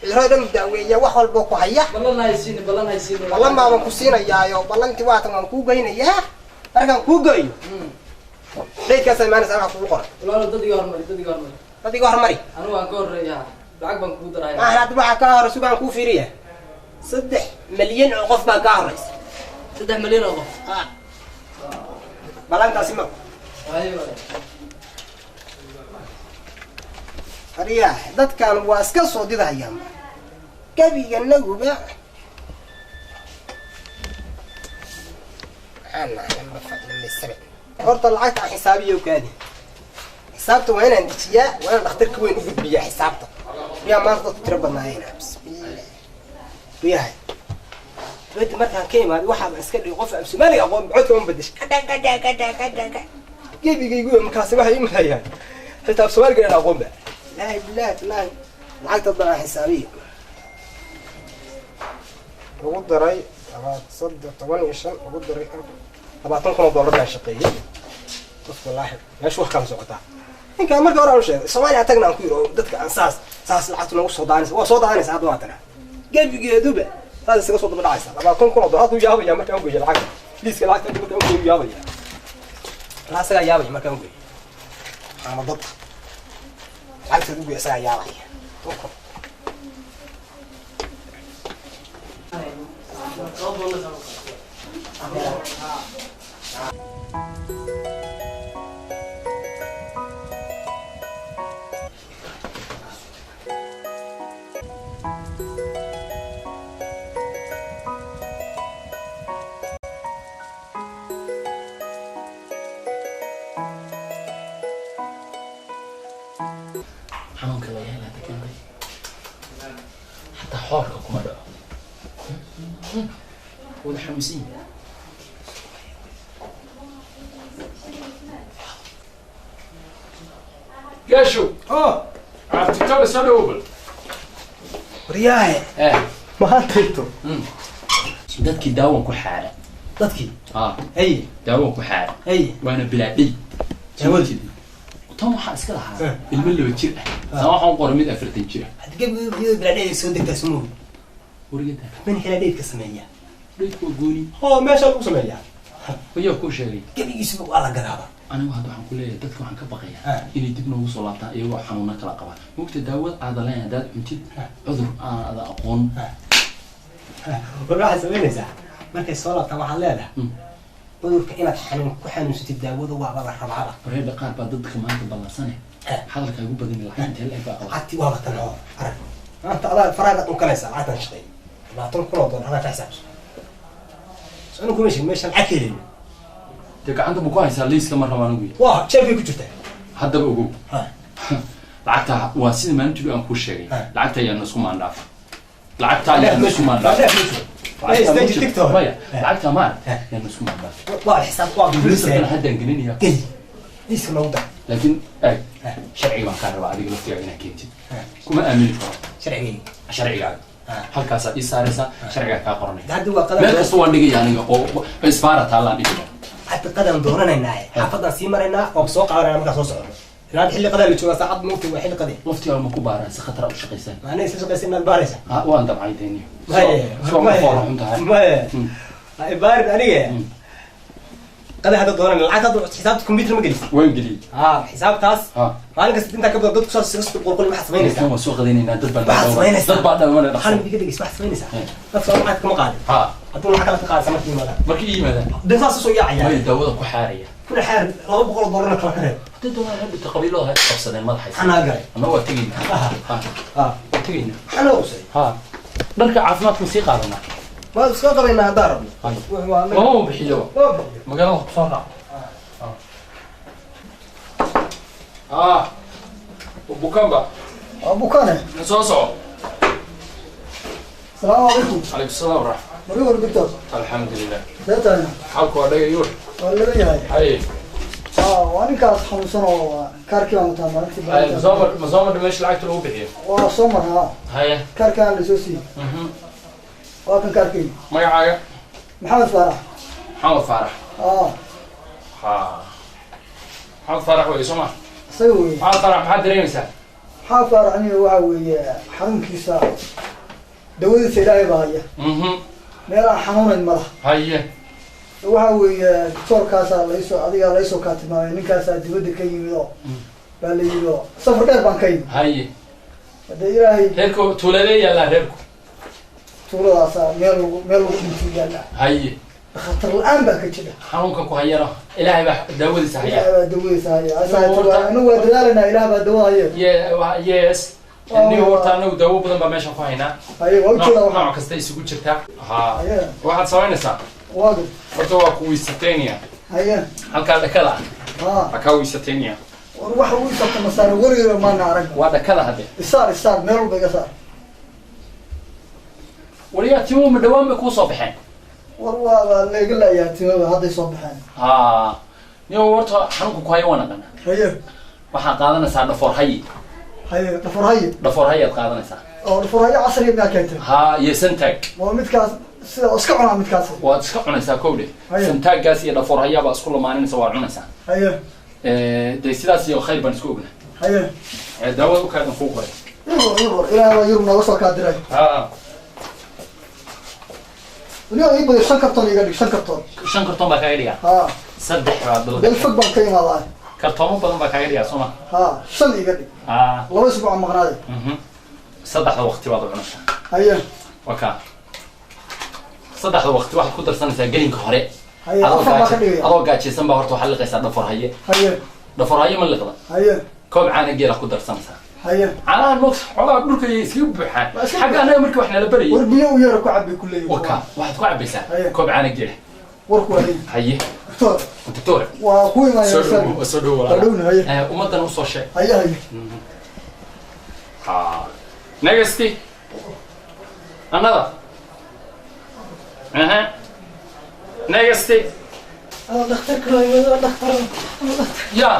Cudurrada dhan daaweeya wax walba ku haya. Ballan haysiin ballan haysiin. Ballan baan ku siinayaayo ballantii waatan waan kuu geynayaa. Markaan kuu geeyo. Dhaydkaas imaanaysa waxaa kugu qoran. Walaalo dad iga hormari dad iga hormari. Dad iga hormari. Anigu waan ka horreeyaa. Lacag baan kugu darayaa. Maahan hadda waxaa kaa hore sugaan kuu fiiriya. 3 milyan oo qof baa kaa horreysa. 3 milyan oo qof. Ballantaasi ma. Ayo. Ariyaa dadkan waa iska soo didahayaan. Gabiga naguba. Ana number 5 number 7. Horta lacagta aan xisaabiyo kaadi. Xisaabta waa inaan dejiyaa waa inaan dhakhtarka weyn u gudbiyaa xisaabta. Riyaa maanta dadku tiro badnaayeen. Bismillaah. Riyahay. Dibadda markaan ka imaado waxaaba iska dhigay qof aan Soomaaliga aqoon codka uma bedeshay. Gebigaygu markaasi waxay i marayaan. Xitaa af Soomaaliga inaan aqoon ba. Laahi bilaahi bilaahi. Lacagta baan xisaabiyo. Ugu daray 3 15 ugu daray $20,000 baan shaqeeyay. Dadku wallaahi meeshu wax kala socotaa. Ninkaan marka hore aan sheegay Soomaaliya tagna aan ku yiri dadka aan saas saas lacagtu nagu soo daadanaysa waa soo daadanaysa hadda waa tana. Gebigeeduba saas isaga soo daba dhacaysa $20,000 ku yaabaya markaan u geeyo lacagta. Liiska lacagta markaan u geeyo yaabaya. La asaga yaabaya markaan u geeyo. Ama dad lacagta u geeyo asaga yaabaya. 10,000. Xanuunka laga helaa keentay xataa xoorka kuma dhaco wada xanuunsan yahay. Gaashow. Cabditoole soo dhawow bal. Waryaahe. Maantayto. Dadkii daawan ku xaara. Dadkii? Hey. Daawan ku xaara. Hey. Waana bilaa dhey. Daawadii. Tan waxaa iska lahaa ilmo 2 jir ah. Tan waxaan qoray mid 40 jir ah. Hadda iyadoo bilaa dheyd soo degtaa sumuhu. Wargada. Mani kala dheydka sameeya. Dheydku waa gooni. Meesha lagu sameeyaa. Wayaa kuu sheegay? Gebigiisuba waa la gadaaba. Anigu hadda waxaan ku leeyahay, dadka waxaan ka baqayaa inay dib noogu soo laabtaan iyagoo xanuuno kala qaba. Mogta daawad aada lahayn haddaad cuntid, cudur aada aqoon. War waxaad samaynaysaa, markay soo laabtaan waxaad leedahay cudurka inaad xanuun ku xanuunsatid daawada waaba la rabaaba. Wareedha, qaar baa dadka maanta ballansane, hadalka igu badan. Lacag intee la-eg baa qaba? Lacagtii waaba tan oo arag, maanta adaa faraaga dhunkanaysa. Lacagtan shaqeey 20,000 oo doolar hadaa ka xisaabso. So anu kuma sheegin meeshaan lacag ka helayno. Dee gacanta ma ku haysaa liiska? Ma rabo anigu. Waa jeebkay ku jirtaa. Haddaba ogow, lacagta waa sida maalintii aan kuu sheegay. Lacagta ayaan isku maandhaaf, lacagta ayaan isku maandhaaf. Maya, lacagta maar ayaan isku maandhaaf. Waa xisaab, waa. Liiskana haddaan gelinaya. Geli liiska noogu dar. Laakiin eeg, sharciga baan kaa rabaa adiga laftigaaga inaad keentid. Kuma aamini karo. Sharcigayga? Sharcigaaga halkaasaa ii saaraysaa, sharcigaa kaa qoranaya. Hadda waa qadar. Meel kasta waan dhigaya aniga oo isbaara taallaan dhigaya. Hadda qadaan doonanaynaa, xaafadaan sii maraynaa, waan soo qaadanayna markaan soo socono. Ilaa hadda xilli qadaa la joogaa, saacad moogta waa xilli qadee. Laftigaaga ma ku baaraan? Si khatara u shaqaysaan. Maana isla shaqaysa inaad baaraysa. Ha, waan dabcay deniyo. Maye. Soo ma foora xun tahay? Maye, ha ibaarin aniga. Qada hadda doonanayna, lacag hadda xisaabta computer ma gelisa? Waan geliyey. Ha, xisaabtaas maalin kasta intaa ka badan dadku saas isaga qolqol. Waxaad samaynaysaa? Waan soo qadaynaynaa, dad baa Waxaad samaynaysaa, dad baa dhalmanay. hal mid iga dhegeys. Waxaad samaynaysaa, dadka soo lacag kama qaadin. Hadduu lacag kala ka qaadaysa markii yimaadaan. Markii yimaadaan. Dee saas usoo yaacaya. Maya, daawada ku xaaraya. Kuna xaar, 200 doolarna kala ka reeb. Hadday doonaan hadhita qabiilada ha qabsadeen madaxaysa. Maxaa naga galay? Anna waa tegaynaa. Ha, waa tegaynaa. Maxaa naga qusay? Ha, dharka caafimaadka ma sii qaadanaa? Waa iska qabaynaa haddaan rabno. Lama bixiyo. Lama bixiyo. Magaalada kusoo raac. Ah, bukanba. Waa bukane. Soo soco. Asalaamu calaykum. Calaykum salaam waraxma. Mari war, doctor. Alxamdulilah. See tahay? Xaalku waa dhaga yuur. Waa laga yahay. Haye. Waa ninkaas xanuunsan oo kaarkii baan wataa maalintii. Haye, masoo mar meesha lacagta lagu bixiyo? Waa soo mar, haa. Haye. Kaarkaan lasoo siiyey. Waa kan kaarkeyga. Magacaaga? Maxamed Faarax. Maxamed Faarax. Aa. Ha, Maxamed Faarax wey, soo ma? Isaga weeye. Maxamed Faarax, maxaad dareemaysaa? Maxaa Faarax aniga waxaa weeye xanuunkiisa dawadiisa Ilaahay baa haya. Meel aan xanuunayn ma laha. Haye. Waxa weeye doctoorkaasaa laysoo, adigaa laysoo kaa tilmaamay, ninkaasaa dibadda ka yimid oo baa la yidhi, oo safar dheer baan ka yimid. Haye. Hadee Ilaahay. Reerku tuuladee yaallaa reerku? Tuuladaasaa meel lagu dhintuu yaallaa. Haye. Khatar la-aan baa ka jira. Xanuunka ku hayana Ilaahay baa daawadiisa haya. Ilaahay baa dawadiisa haya. Anagu waa dadaalanaa, Ilaah baa dawada haye. Yes, ni horta anagu daawo badan baa meeshan ku haynaa. Haye, waa ujeedaa waxaa. Nooc kasta isugu jirtaa. Ha. Haye. Waxaad samaynaysaa, waaga horta waa ku wiisateynaya. Haye. Halkaa dhakada ah. Ha. Waa kaa wiisateynaya. War waxa uu isabta masaar weligeeda maana arag. Waa dhakada hadde. Isaar, isaar, meel walba iga saar. Waliyaa timuhu ma dhawaan bay kuu soo baxeen? War waa layga laayaa timaba, hadday soo baxeen. Ha, niyo horta xanuunka ku haya waa naqana. Haye. Waxaad qaadanaysaa dhafoor hayi. Haye, dhafoor haye. Dhafoor hayaad qaadanaysaa. Oo dhafoor haye casriga miyaa keentay? Ha, iyo santaag. Waa midkaas sida iska cunaa midkaas? Waad iska cunaysaa kowdhe. Haye. Santaaggaas iyo dhafoor hayaabaa isku lamaaninaysa, waad cunaysaa. Haye. Dee sidaas iyo khayr baan isku ognaa. Haye. Daawada u kaadan kuu qoray. Iqor, iqor, Ilaah baa Yurub nooga soo kaa diray. Ha. Weliba ii badiyo, shan kartoon iga dhig, shan kartoon. Shan kartoon baa kaaga dhigaa? Ha. Saddex baa dal. Meel fog baan ka imaadaa. Kartoomo badan baa kaaga dhigaa, soo ma? Ha, shan iga dhig. Ha. 2 isbuuc aan maqnaaday. Saddexda waqti baad u cunaysaa. Haye. Waa kaa saddexda waqti waxaad ku darsanaysaa gelinka hore. Haye. Adoo Afar baa ka dhigaya. Adoo gaajaysan baa horta waxaad liqaysaa dhafoor haye. Haye. Dhafoor haye ma liqda? Haye. Koob caana geela ku darsanaysaa. Haye. Caanahan moogta xoolaha dhulka ayay iskaga buuxaan. Xagga annaga markii wax nala barayay. War biyo u yeera ku cabay kuleeyahay. Waka waxaad ku cabaysaa koob caana geela. Warku waa haye. Haye. Doctor. Doctor. Waa ku imaanaya. Soo dhow, soo dhow. Waa dhowna, haye. Ummaddan usoo sheeg. Haye, haye. Ha, next, another. Aha, next. Dhakhtarka waa imid, waa dhakhtar. Ya,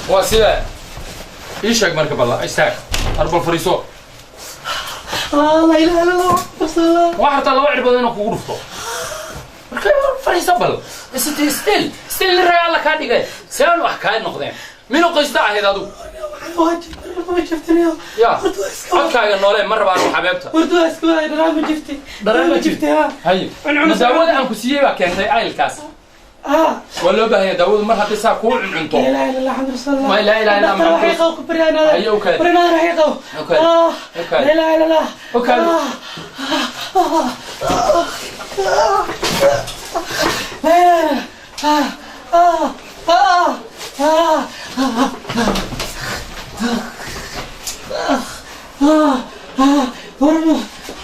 waa sida ii sheeg marka. Balla istaag, arbal fariiso. La ilaha illa Allah, rasuulullah. Waxaa rabtaa laba cirbadood inaan kugu dhufto. Marka fariiso bal. Still still nin raga Alla kaa dhigay, see aan wax kaa noqdeen? Minu qoysta ahayd adigu? Ma jiftinayo. Ya codkaaga noole ma rabaan xabeebta. Wardu waa iska waay, dharaan ma jirti. Dharaan ma jirti ha. Haye, ma daawada aan ku siiyey baa keentay aylkaas? Ah. Waa loo baahan yahay daawadu mar haddii saa kuu cuncunto. La ilaha illa allah Muhammad rasuulullah. Ma la ilaha illa Dhakhtar, Muhammad. waxay qabo ku baryaa inaad. Haye, u kaadi. War inaad waxay qabo. U kaadi. Ah. U kaadi. La ilaha illa allah. U kaadi. Ah. La ilaha illa ah ah ah ah ah ah. War war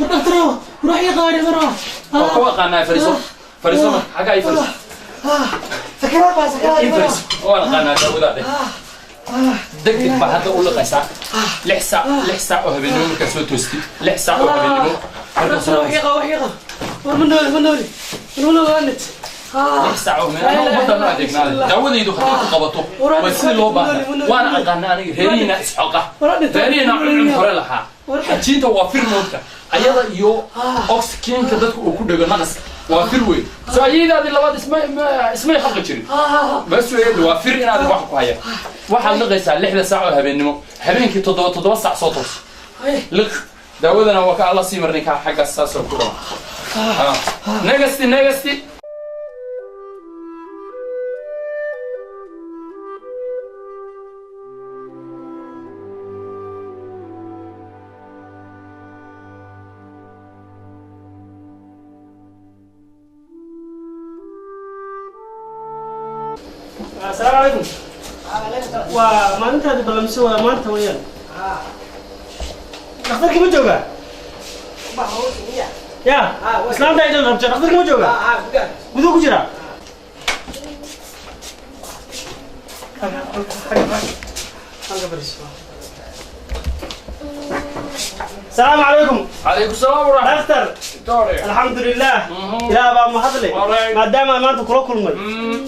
dhakhtar, war waxay qaadi mar. Waa ku aqaanaa. Fariiso, fariiso marka xaggaa ii fariiso. Sakaraad baa sakaraad. Ii fariiso, waan aqaanaa daawadaade. Deg deg baa hadda u liqaysaa 6 saac, 6 saac oo habeenimo markaa soo toostid, 6 saac oo habeenimo markaa soo Dhakhtar, waxay qabo, waxay qabo. War ma nooli, ma nooli, war ma nooli, waa nit. 6 saac oo habeenimo ummadda ma adeegnaada. Daawadaydu hadday ku qabato waa sidii loo baahnaa. Waana aqaanaa aniga, reerihiina isxoqa, reerihiina cuncun hore lahaa. Xajiinta waa fir moogta, ayada iyo oxygenka dadka uu ku dhego naqaska waa fir weyn. Soo ayaydaadii labaad ismay xaqi jirin bas weeye. Waa fir inaad wax ku haya. Waxaad liqaysaa 6da saac oo habeenimo, habeenkii 7, 7 saac soo toos, liq daawadana. Waa ka alla sii marnay kaa xaggaas saasoo ku dhama. Negasti, negasti. Asalaamu calaykum. Waa maalintaadi ballamse, waa maanta weeyaan. Dhakhtarkii ma joogaa? Ya islaanta ay dhan rabta, dhakhtarkii ma joogaa? Guduu ku jiraa. Halka fadhiiso. السلام عليكم. عليكم السلام ورحمة. دكتور، الحمد لله، ilaah baa mahadle maadaama maanta kula kulmay.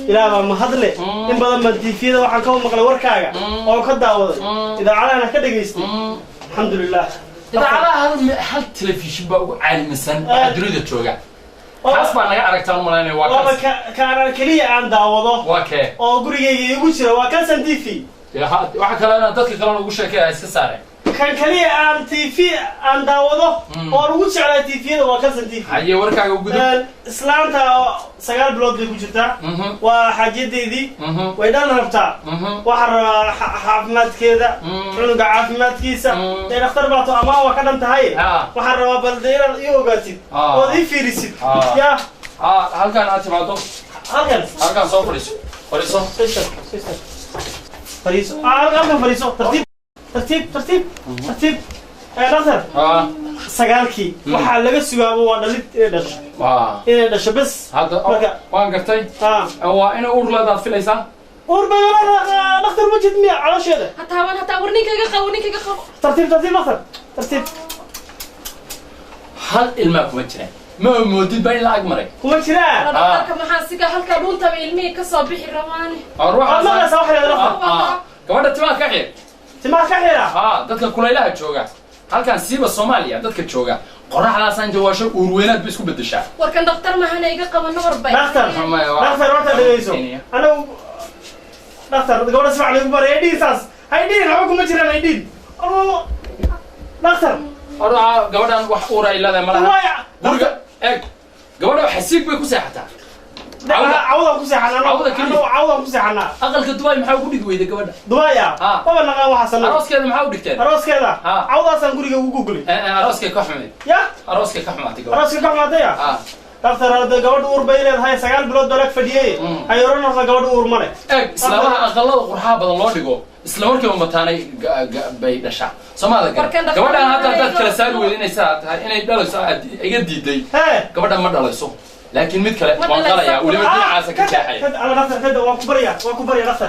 Ilaah baa mahadle. In badan baan TV-yada waxaan ka maqlay warkaaga oo ka daawaday, idaacadahana ka dhegaystay. Alxamdulilah. Idaacadaha hal telefishin baa ugu caalamisan waxa dunida jooga. Kaas baa naga aragtaan malaynaya, waa waaba kaas. Kaanaan keliya aan daawado Waa kee? oo gurigayga iigu jira waa Kalsan TV. Waxa kalena dadka kalena ugu sheekaya iska saareen. Kan keliya aan TV aan daawado oo aan ugu jeclaa TV-yada waa Kalsan TV. Haye, warkaaga u gudub. Islaanta 9 bilood bay ku jirtaa, waa xaajiyadeydii, way dhan rabtaa. Waxaan rabaa caafimaadkeeda, cunuga caafimaadkiisa. Dee dhakhtar baa to, amaan waa ka dhan tahay. Waxaan rabaa bal dee inaad ii ogaatid ood ii fiirisid ya. Halkaan aad timaado. Halkan. Halkaan soo fadhiiso, fadhiiso. Sister, sister, fadhiiso. Halkan fadhiiso. Tartiib, tartiib, tartiib, tartiib. Dhakhtar, sagaalkii waxaa laga sugaaba waa dhalid, inay dhasho, inay dhasho bes. Hadda waan gartay, waa inay uur leedaad filaysaa. Uur bay leedahay dhakhtar, ma jid miya caloosheeda? Hataa waan hataa. War ninkayga qabo, ninkayga qabo. Tartiib, tartiib dhakhtar, tartiib. Hal ilmaa kuma jiraan, ma moodid ba in la ag maray. Kuma jiraan. Dhakhtarka, maxaa siga halkaa dhuuntaba ilmihii kasoo bixi rabaane? Maqlaysaa waxay leedahay dhakhtar? Gabadha timaha ka xir. Timaha ka xira. Ha, dadka kulaylaha jooga halkan, siiba Soomaaliya dadka jooga, qoraxdaas inta waasho uurweynaad ba isku bedeshaa. Warkan dhakhtar mahana, iga qaba nabar bay. Dhakhtar, dhakhtar, horta dhegeyso. Anagu dhakhtar, gabadha si fiican igu baray. Ay dhihin saas, hay dhihin, waxba kuma jiraan, ay dhihin dhakhtar. Horta gabadhan wax uur ay leedahay malaha. Guriga eeg, gabadha xasiig bay ku seexataa. Cawdaan ku seexanaa. Cawda keliya. Cawdaan ku seexanaa. Aqalka Dubai maxaa ugu dhigi weyday gabadha? Dubai ah, maba naqaan waxaas anagu. Arooskeeda maxaa u dhigteen? Arooskeeda cawdaasaan guriga ugu gogolay. Arooskay ka xumayd. Ya. Arooskay ka xumaatay gabadha. Arooska ka xumaatay ya. Dhakhtar, hadda gabadha uur bay leedahay, 9 bilood baa lag fadhiyey. Ay oran horta gabadha uur ma leh. Eeg, islaamaha aqalada qurxaha badan loo dhigo isla markiiba mataanay bay dhashaa. Soomaalida Markan garan dhakhtar gabadhan hadda haddaad ma kala saari weyda inay saa tahay, inay dhalayso aad iga diiday, gabadhan ma dhalayso, laakiin mid kale Ma waan dhalayso. qalayaa, weliba dhinacaasa ka jeexaya. Ala dhakhtar, kada waan ku baryaa, waan ku baryaa dhakhtar.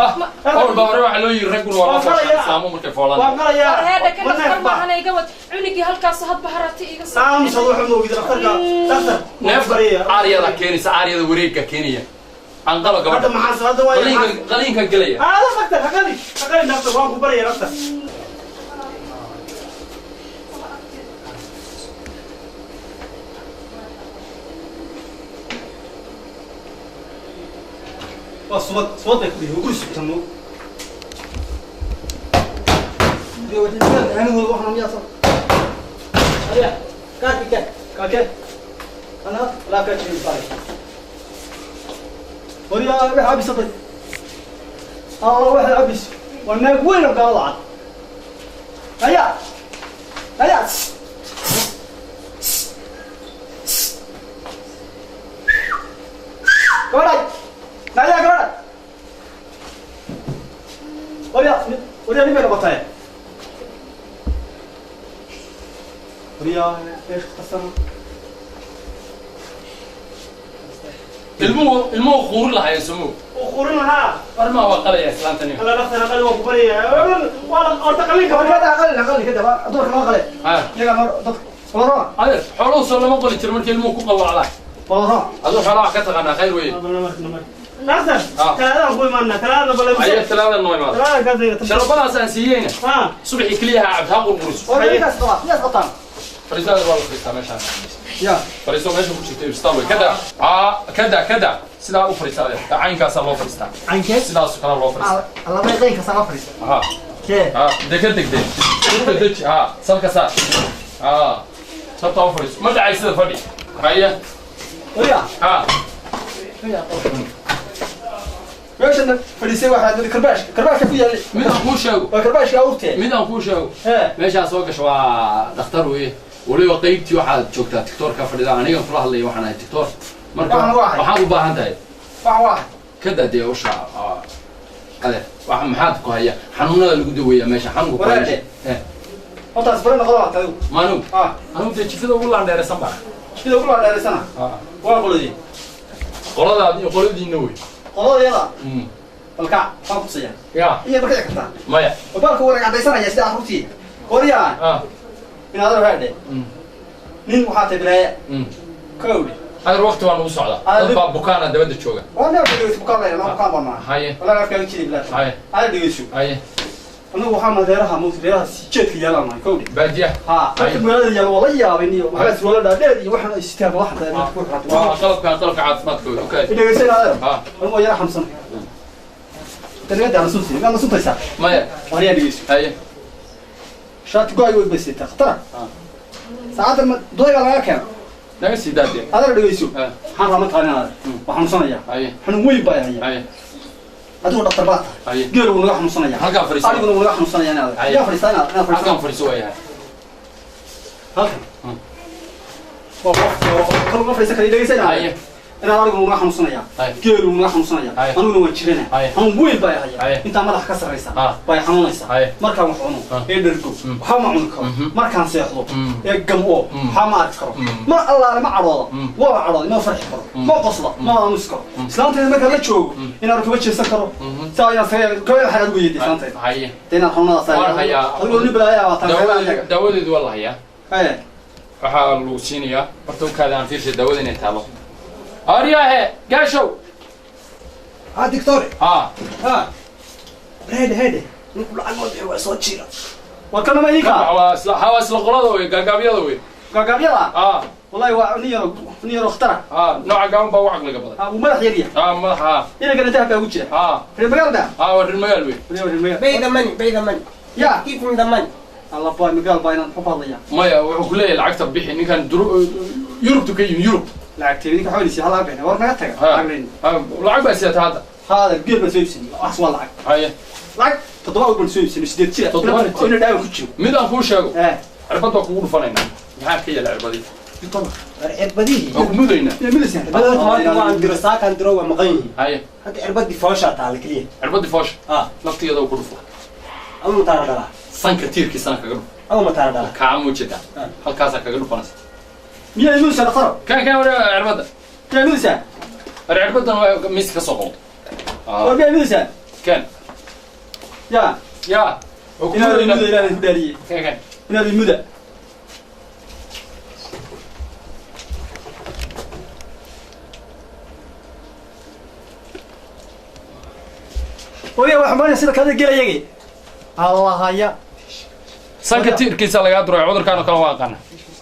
Awalba hore waxaa loo yiri ragguna waa la Waan fooshaa qalayaa. islaamu markay foolaan. Waan qalayaa. War heedha, kan dhakhtar mahana, iga wad. Cunugii halkaas hadba harati iga soo. Aamusad, waxa ma ogid dhakhtarka, dhakhtar. Neefta aaryada keenaysa, aaryada wareegga keenaya anqalo gabadha. Hadda maxaa hadda waa Qaliinka gelaya. Ah, dhakhtar, haqali, haqali dhakhtar, waan ku baryaa dhakhtar. Waa subad, subad bay ku dhihi, guri subtan. Anigu waxaan miyaa soo. Ariya, kaarki keen. Kaake. Ana laa ka jirin baa. Wariyaa waxa cabisatay. Allah waxa cabis. Waa naag weyn oo gaalada cad. Aya. Aya. Gabadhay. Naya gabadhay. Wariyaa wariyaa nin bay noqotay. Wariyaa ايش اختصرنا؟ Ilmuhu quurin lahaa somo. Quurin lahaa. Arrimaha waa qalaya islaantani. Alla dhakhtar aqal waa ku baraya. Waa la orta qalinka. Warkada aqal aqal kada waa doorka loo qalay. Iyaga mar dadka wala roo. Adeer xooluhu soo lama qali jiro markii ilmuhu ku qalwacdaa. Wala roo. Aduu xoolaha ka taqaanaa khayr weeye. Dhakhtar, talaadaan ku imaanaa, talaadana bal. Aye, talaadaan noo imaada. Talaadaan ka dayga. Sharabadaas aan siiyeyna. Subaxii keliya ha cabd ha qurquriso. Warkaas qaba, miyaas qabtaan? Fariisada waa la fariistaa meeshaan. Ya. Fariiso meesha ku jirta istaa wey. Kada. Kada kada. Sidaa u fariista adeer. Caynkaasaa loo fariistaa. Caynkee? Sidaas kala loo fariistaa. Alla bay caynkaasaa loo fariistaa. Aha. Kee? Deg deg deg. Deg deg. Salka saar. Sabta u fariiso. Ma dhacay sida fadhi. Haya. Wariyaa. Meeshan fadhiisay waxaa dad karbaash karbaashka ku yaal. Mid aan kuu sheego. Waa karbaashka awrtee. Mid aan kuu sheego. Meeshaa soo gasho waa dhakhtar weeye. Waliba qaybtii waxaad joogtaa tiktoorka fadhida anigan kula hadlaya waxaan ahay tiktoor. Marka waxaad u baahan tahay. Wax. Kada dee usha adeer wax maxaad ku haya xanuunada lagu daweeyaa meesha xanuunka ku haya. Horta isbaro noqdo waa tahay. Maanu. Anigu dee jifada ugu laandheeraysan baa. Jifada ugu laandheeraysana. Waa qoladii. Qoladaad iyo qoladiina wey. Qoladayada. Balka waxaan ku siyaa. Ya. Iyo markay kartaa. Maya. Balka wareeg cadaysanaya sida carruurtii. Qoriyaan. Inaad raadhe. Nin waxaa tahay bilaaya. Kowdi. Adeer waqti waan ugu socdaa. Dad baa bukaana dabadda jooga. Waa neef dhegeyso bukaan leeyahay, ma bukaan baan nahay. Haye. Walaal afkaaga jiri bilaaya. Haye. Adeer dhegeyso. Haye. Anigu waxaan nahay reeraha muus reeraha si jeedka yaalaan nahay kowdi. Baadiyaha. Ha, dadka magaalada yaal waa la yaabay iyo waxaa surwaalo dhaadheer iyo waxaan ay sitaan wax dhaadheer ku xirata. Waa qalabka caafimaadkooda. Okay. Dhegeysan adeer. Anigu waa yara xamsan. Tanigada aan suusi, ma suntaysaa? Maya. Wariyaa dhegeyso. Haye. Shaati go'ay way basaytaa khatara. Saacadda ma dooyga laga keeno. Naga sii daadee. Adeer dhegeyso. Waxaan rabaa mataqaanaa adeer. Waxaan xanuunsanayaa. Haye. Xanuun weyn baa haya. Haye. Adigu dhakhtar baa tahay. Geelu wuu naga xanuunsanayaa. Halkaan fariiso. Adiguna wuu naga xanuunsanayaa adeer. Yaa fariistaa inaad fariiso. Halkaan fariiso waa yahay. Halkan. Waa qof kale ma fariisan kara dhegeysa inaad. Haye. Inaad adigu wuu naga xanuunsanayaa. Geelu wuu naga xanuunsanayaa. Aniguna waan jirana. Xanuun weyn baa haya. Intaa madaxa ka sarreysa bay xanuunaysaa. Markaan wax cuno ee dhergo waxba ma cuni karo. Markaan seexdo ee gam'o waxba ma arki karo. Mar allaale ma cadhooda. Waaba cadhooday ma farxi karo. Ma qosla ma aamusi karo. Islaantayda markaan la joogo inaan kaba jeesan karo. Saa ayaan saga kaba waxaan adigu yeedhay islaantayda. Haye. Dee inaad xanuunadaas Waan hayaa. Adigu nin balaayaa waa taan. Daawadeedu waa la hayaa. Waxaa lagu siinayaa horta u kaada aan fiirshay daawada inay taalo. Aryahe, gaashow. Ha, doctor. Ha. Ha. Hede hede. Ninku lacag ma bixiyo waa soo jira. Waa kana ma iinka? Waa isla qolada wey, gaagaabyada wey. Gaagaabyada? Wallahi waa nin yaro khatara. Nooca gaaban baa ugu caqliga badan. Wuu madax yar yahay. Madaxa. Inankana dahab baa ugu jira. Reer magaalada? Waa reer magaal wey. Reer magaal. Pay the money, pay the money. Ya. Give him the money. Allah baa magaal baa inaan ku hadlayaa. Maya, wuxuu ku leeyahay lacagta bixi ninkan Yurubtu ka yimi Yurub. Lacagta ninka xoolihiisa hal lacag bixin war naga taga. Lacag baa sidataa hadda. Hada geel baan soo iibsanay. Wax waa lacag. Haye. Lacag 7 baan soo iibsanay 8 jira. 7 ina dhaawac ku jiro. Mid aan kuu sheego. Cirbad baa kugu dhufanaynaa. Maxaa ka yaala cirbadii? Cirbadii. Waa ku mudaynaa. Yaa mudaysaa. Cirbadii horta maanta waan diro saakaan diro waa maqan yihiin. Haye. Hadda cirbadii fooshaa taala keliya. Cirbadii foosha. Laftigeeda ku dhufo. Ama mataana dhalaa. Sanka tiirkiisana kaga dhufo. Ama mataana dhalaa. Kaa muujida. Halkaasaa kaga dhufanaysa. Miyaa mudaysaa dhakhtar? Kan war cirbada. Miyaa mudaysaa? War cirbadan waa miis ka soo qabo. War miyaa mudaysaa? Kan. Ya. Ya. Inaad muda ilaahay ku dhaariyay. Kan. Inaad muda. Wariyaa waxaan baranaya sida kaada gelayagay. Allah haya. Sanka tiirkiisa lagaa duray cudurkaan oo kale waa aqaana.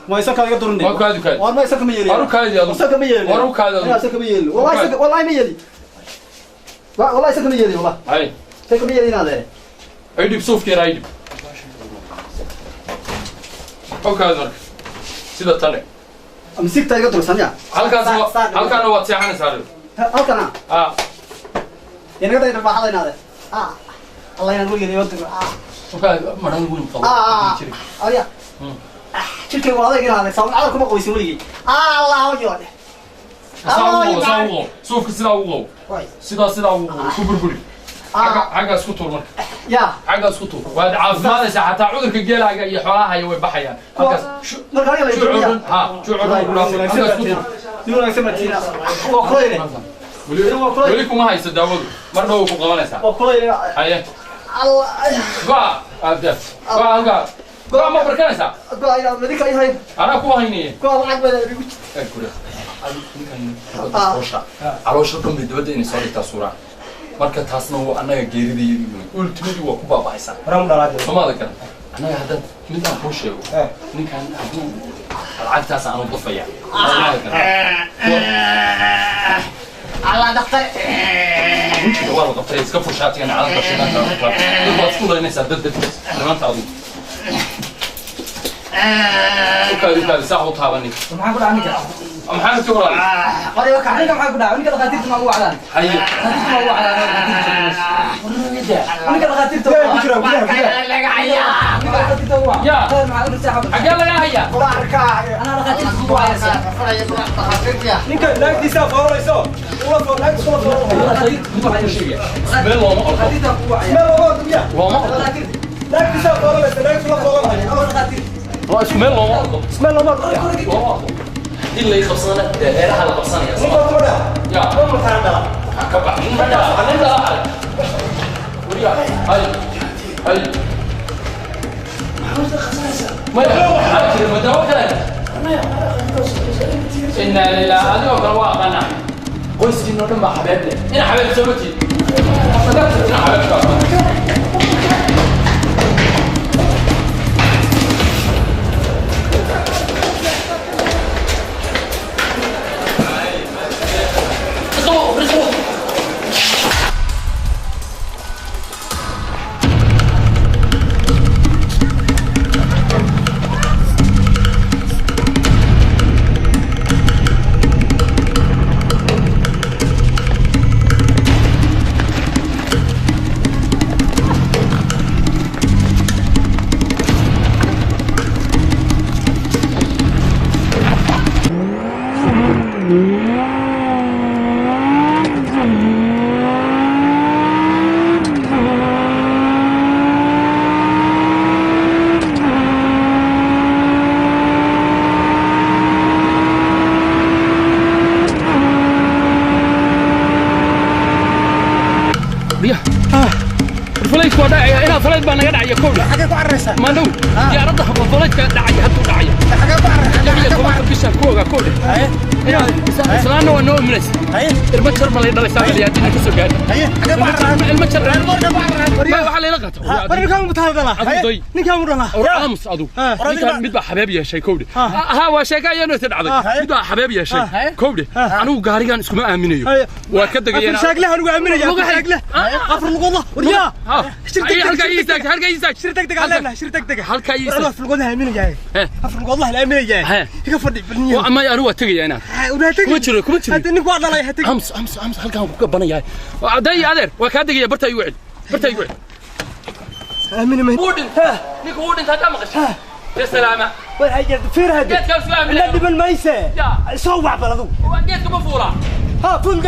Ma isanka laga durin. Waa kaadi kaadi. War ma isanka ma yeelin. War u kaadi adu. Isanka ma yeelin. War u kaadi adu. Isanka ma yeelin. Wallahi isanka wallahi ma yeelin. Wallahi isanka ma yeelin wallahi. Hay. Isanka ma yeelin adeer. Ay dib suufkeena ay dib. Okaad marka sida tane Misigta iga dursan ya. Halkaas halkaana waad seexanaysaa. Halkana. Ah. Inaga day dharbaaxada inaade. Ah. Allah inaan weligay iga duro. Ah. Okaad maran weyn qabo. Ah. Arya. Jirkay waa adag inaade sabab kuma qoysin weligay. Ah Allah yoode. Saa ugu qow. Suufka sidaa ugu qow. Sidaa ugu qow. Ku burburi. Xagga isku tuur marka. Ya. Xagga isku tuur. Waad caafimaadaysaa xataa cudurka geelaaga iyo xoolaha way baxayaan. Halkaas marka aniga la joojiyaa. Ha, juucun ku dhaafay. Halkaas isku tuur. Si wanaagsan ma tiina. Waa kulayne. Weli kuma hayso daawadu. Mar dhow ku qabanaysaa. Waa kulayne. Haye. Allah. Go'a. Abda. Go'a halka. Go'a ma barkanaysaa? Go'a ina madinka ay hayn. Anaa ku haynaya. Go'a lacag badan igu jirta. Ay kule. Ninkan caloosha dhan bay dibadda inay soo dhigtaa suuraa. Marka taasna waa annaga geeridayadii weyn ultimadii waa ku baaba'aysaa somaada kale annaga haddaad mid aan kuu sheego ninkan hadduu lacagtaas aanu dafaya Allah dhakhtar wejiga waa la qabtay iska furshaatigan calanka shidanka dad baad isku laynaysaa dad dadkiis nimaanta adugu ukaadi saa u taabanin. Maxaa ku dhacay ninka? Maxaa ku dhacay? Qoriga ka ninka maxaa ku dhacay? Ninka dhaqaatiirta ma ugu wacdaan? Haye. Dhaqaatiirta ma ugu wacdaan? Ninka dhaqaatiirta ku jira gudaha laga hayaa. Ninka dhaqaatiirta ugu wacdaan. Ya. Maxaa u dhashay? Xagee laga hayaa? Ana dhaqaatiirta ugu wacaysa. Ninka naagtiisa foolayso. Ula fool naagtiisa ula fool. Meel looma ordo. Dhaqaatiirta ugu wacaya. Meel looma ordo miya? Looma ordo. Naagtiisa foolayso, naagtiisa ula foolanayo. Waa isku meel looma ordo. Ismeel looma ordo. Looma ordo. In la qabsana reeraha la qabsanaya. Ninka kuma dhaha. Ya. Ma mataan dhala. Ka bax. Nin dhala. Nin dhala. Wariya. Hay. Hay. Ma waxaa jira ma daawo kale? Inna lillahi adigoo kale waa aqaanaa. Qoyskiina oo dhan baa xabeeb leh. Ina xabeeb soo ma jeed. Ina xabeeb ka. Xagee ku cararaysaa? Ma dhow. Diyaaradda falaydka dhacaya hadduu dhacaya. Xagee ku cararaysaa? 16 bisha ku ogaa koodhe. Islaanna waa noo iminaysa. Ilmo jar ma lay dhalaysaa baliyaadina ka soo gaadhi. Xagee ku cararaysaa? Ilmo jar. Ma waxaa layla qaata. War ninkaan mu taal dhalaa. Adu day. Ninkaan mu dhalaa. War aamus adu. Ninkaan mid baa xabeeb yeeshay koodhe. Ha waa sheeka ayaa noo dhacday. Mid baa xabeeb yeeshay koodhe. Anigu gaarigan iskuma aaminayo. Waa ka degayana. Afar shaagle anigu aaminaya. Afar shaagle. Afar lugood. War yaa. Halka ii istaag, halka ii istaag. Shir degdeg aan leenahay, shir degdeg. Halka ii istaag. Afar lugood aaminaya. Afar lugood la aaminaya. Iga fadhi balniyo. Waa ama anigu waa tagayaa inaad. Kuma jiro, kuma jiro. Hadda ninku waa dhalay, ha tagi. Ams, ams, ams, halkaan ku gabanaya. Day adeer, waa kaa degaya barta igu celi. Barta igu celi. Aamin ma. Wuu dhintay. Ninku wuu dhintay haddaa maqashay. Ya salaama. War hajar fiir hadi. Geedka isku aaminaya. La dhiban mayse. Soo wac bal adigu. Waa geedka ma fuulaa. Ha fuul.